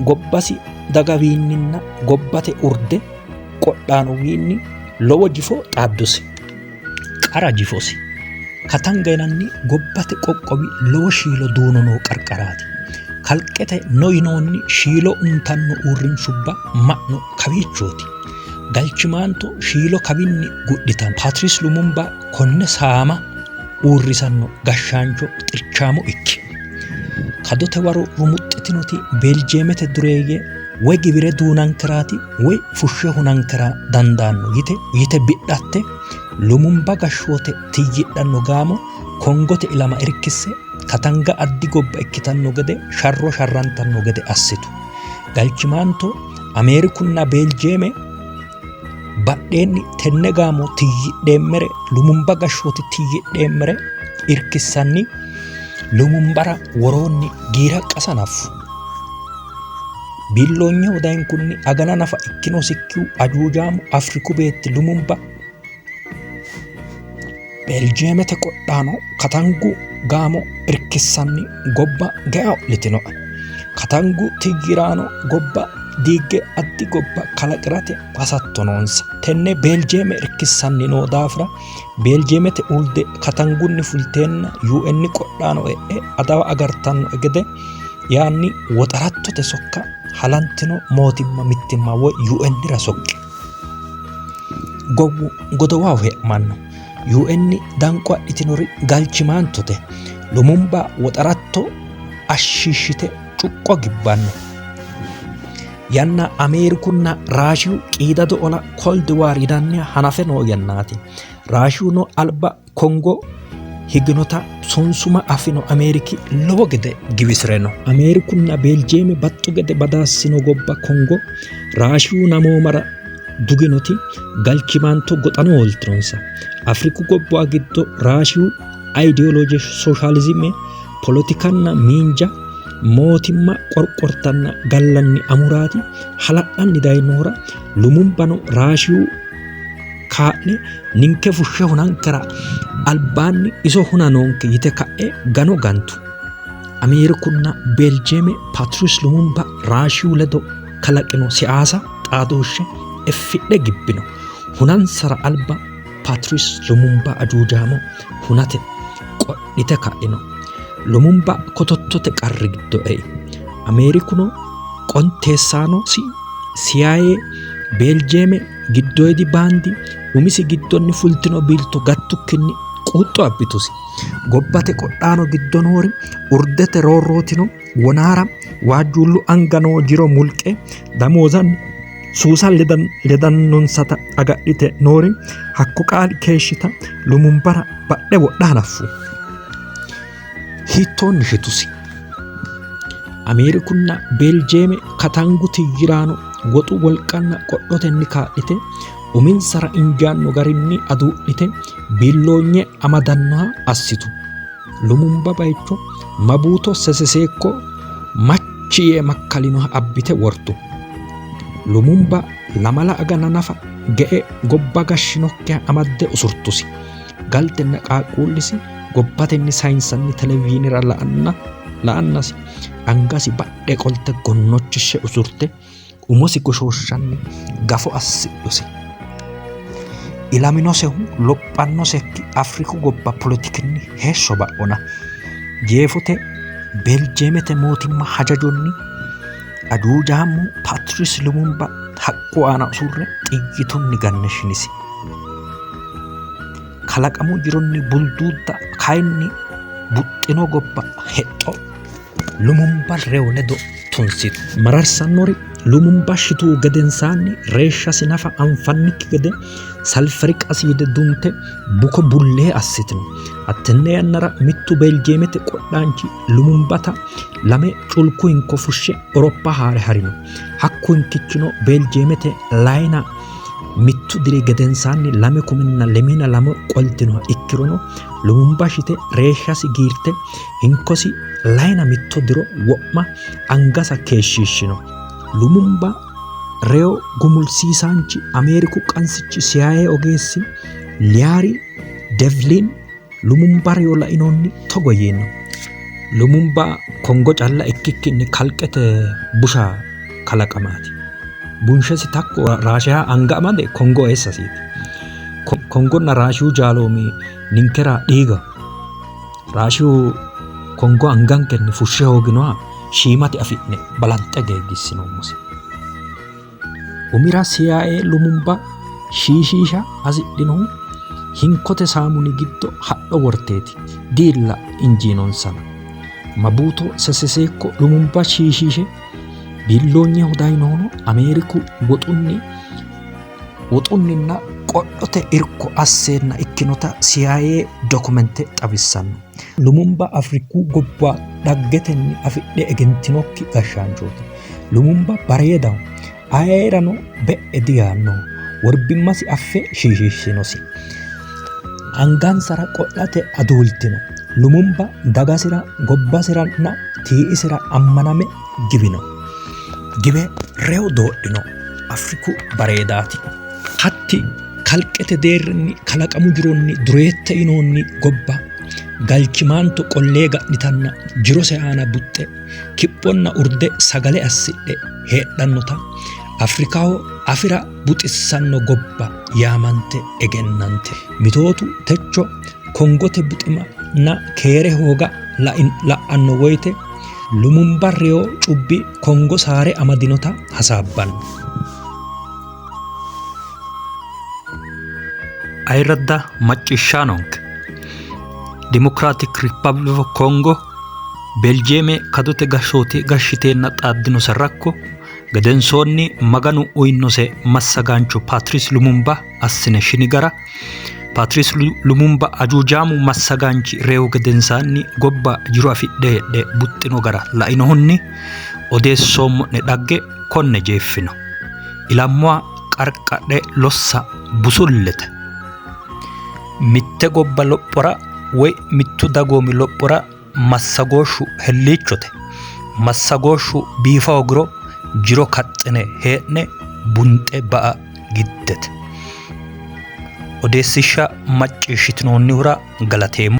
gobbasi dagawiinninna gobbate urde qodhaanowiinni lowo jifo xaaddusi. Qara jifosi Katanga yinanni gobbate qoqqowi lowo shiilo duuno noo qarqaraati. Kalqete no yinoonni shiilo untanno uurrinshubba ma'no kawiichooti. Galchimaanto shiilo kawinni gudhitanno. Patrice Lumumba konne saama uurrisanno gashshaancho xirchaamo ikki. Kadote waro rumuxxitinoti Beeljeemete dureeyye woy giwire duunankeraati woy fushshe hunankera dandaanno yite yite bidhatte Lumumba gashshoote tiyyidhanno gaamo Kongote ilama irkisse Katanga addi gobba ikkitanno gede sharro sharrantanno gede assitu. Galchimaanto Ameerikunna Beeljeeme badheenni tenne gaamo tiyyidheemmere Lumumba gashshoote tiyyidheemmere irkissanni Lumumbara woroonni giira qasa hanaffu. Biilloonyeho dayinkunni agana nafa ikkinosikkihu ajuujaamu Afriku beetti Lumumba Beljeemete qodhaano Katangu gaamo irkissanni gobba ge'a ho'litinoe. Katangu tiyyiraano gobba diigge addi gobba kalaqi'rate hasatto noonsa. Tenne Beljeeme irkissanni noo daafira Beljeemete urde Katangunni fulteenna UN qodhaano e'e adawa agartannoe gede yaanni woxarattote sokka halantino mootimma mittimma woy UNra soqqi. Gowwu godowaho he'manno. UN danqo adhitinori galchimaantote. Lumumba woxaratto ashshiishshite cuqqo gibbanno. Yanna Ameerikunna Raashiyu qiidado ola Cold War yinanniha hanafe noo yannaati. Raashiyuno alba Kongo higinota sunsuma afino Ameeriki lowo gede giwisi're no. Ameerikunna Beeljeeme baxxu gede badaassino gobba Kongo Raashiyu namoomara duginoti galchimaanto goxano hooltinonsa. Afriku gobbuwa giddo Raashiyu ayidiyoolooje sooshaalizime polotikanna miinja mootimma qorqortanna gallanni amuraati hala'lanni dayinohura Lumumbano Raashiyu kaa'le ninke fushshe hunankera albaanni iso huna noonke yite ka'e gano gantu. Ameerikunna Beeljeeme Patrice Lumumba Raashiyu ledo kalaqino siyaasa xaadooshshe effidhe gibbino. Hunansara alba Patrice Lumumba ajuujaamo hunate qodhite ka'ino. Lumumba kotottote qarri giddo ei. Ameerikuno qonteessaanosi CIA Beeljeeme giddoyidi baandi umisi giddonni fultino biilto gattukkinni quuxxo abbitusi. Gobbate qodhaano giddo noori urdete roorrootino wonaara waajjuullu anga noo jiro mulqe damoozanni suusa ledannonsata agadhite noori hakko qaali keeshshita Lumumbara badhe wodha hanaffu. Hiittoonni shitusi? Ameerikunna Beeljeeme Katangu tiyyiraano woxu wolqanna qodhotenni kaa'lite uminsara injaanno garinni aduu'lite biilloonye amadannoha assitu. Lumumba bayicho Mabuto Seseseekko machi yee makkalinoha abbite wortu. Lumumba lamala agana nafa ge'e gobba gashshinokkiha amadde usurtusi. Galtenna qaaqquullisi gobbatenni sayinsanni televizhiinera la'anna la'annasi angasi badhe qolte gonnochishshe usurte umosi goshooshshanni gafo assidhusi. Ilaminosehu lophannosekki Afriku gobba polotikinni heeshsho ba'ona. Jeefote Beljeemete mootimma hajajonni ajuujaammu Patrice Lumumba haqqu aana usurre xiyyitunni ganne shinisi. Kalaqamu jironni bulduudda kayinni buxxino gobba hexxo Lumumba reyo ledo tunsitu. Mararsannori Lumumba shituhu gedensaanni reeshshasi nafa anfannikki gede salferik asiide dunte buko bullee assitino. Hattenne yannara mittu Beljeemete qodhaanchi Lumumbata lame culku hinko fushshe Awuroppa haare harino. Hakku hinkichino Beljeemete layina mittu diri gedensaanni 2022 qoltinoha ikkirono Lumumba shite reeshshasi giirte hinkosi layina mitto diro wo'ma angasa keeshshiishshino. Lumumba reyo gumulsiisaanchi Ameeriku qansichi CIA ogeessi Liyaari Devlin Lumumba reyo lainohunni togo yiino. Lumumba Kongo calla ikkikkinni kalqete busha kalaqamaati. Bunshesi takko Raashiya anga amade Kongo eessasiiti. Kongonna Raashiyu jaaloomi ninkera dhiigaho. Raashiyu Kongo angankenni fushshe hooginoha shiimate afi'ne balanxe geegiissinoommosi. Umira CIA Lumumba shiishiisha hasidhinohu hinkote saamuni giddo hadho worteeti. Diilla injiinonsana. Mabuto Seseseekko Lumumba shiishiishe biilloonyeho dayinohuno Ameeriku woxunni woxunninna qodhote irko asseenna ikkinota CIA dokumente xawissanno. Lumumba Afriku gobba dhaggetenni afidhe egentinokki gashshaanchooti. Lumumba bareedaho, ayeerano be'e diyaannoho. Worbimmasi affe shiishiishshinosi. Angansara qo'late aduultino. Lumumba dagasira, gobbasiranna tii''isira ammaname giwino. Giwe reyo doodhino Afriku bareedaati. Hatti kalqete deerrinni kalaqamu jironni dureette yinoonni gobba galchimaanto qollee ga'nitanna jirose aana buxxe kiphonna urde sagale assidhe heedhannota Afrikaho afi'ra buxissanno gobba yaamante egennante. Mitootu techo Kongote buximanna keere hooga la'anno woyte Lumumba reyo cubbi Kongo saare amadinota hasaabbanno. Ayirradda macciishshaanonke, Democratic Republic of Congo Beljeeme kadote gashshooti gashshiteenna xaaddinose rakko gedensoonni Maganu uyinnose massagaancho Patrice Lumumba assine shini gara, Patrice Lumumba ajuujaamu massagaanchi reyo gedensaanni gobba jiro afidhe heedhe buxxino gara lainohunni odeessoommo'ne dhagge konne jeeffino. Ilammoha qarqadhe lossa busullete. Mitte gobba lophora woy mittu dagoomi lophora massagooshshu helliichote. Massagooshshu biifa hoogiro jiro kaxxine hee'ne bunxe ba'a giddete. Odeessishsha macciishshitinoonnihura galateemmo.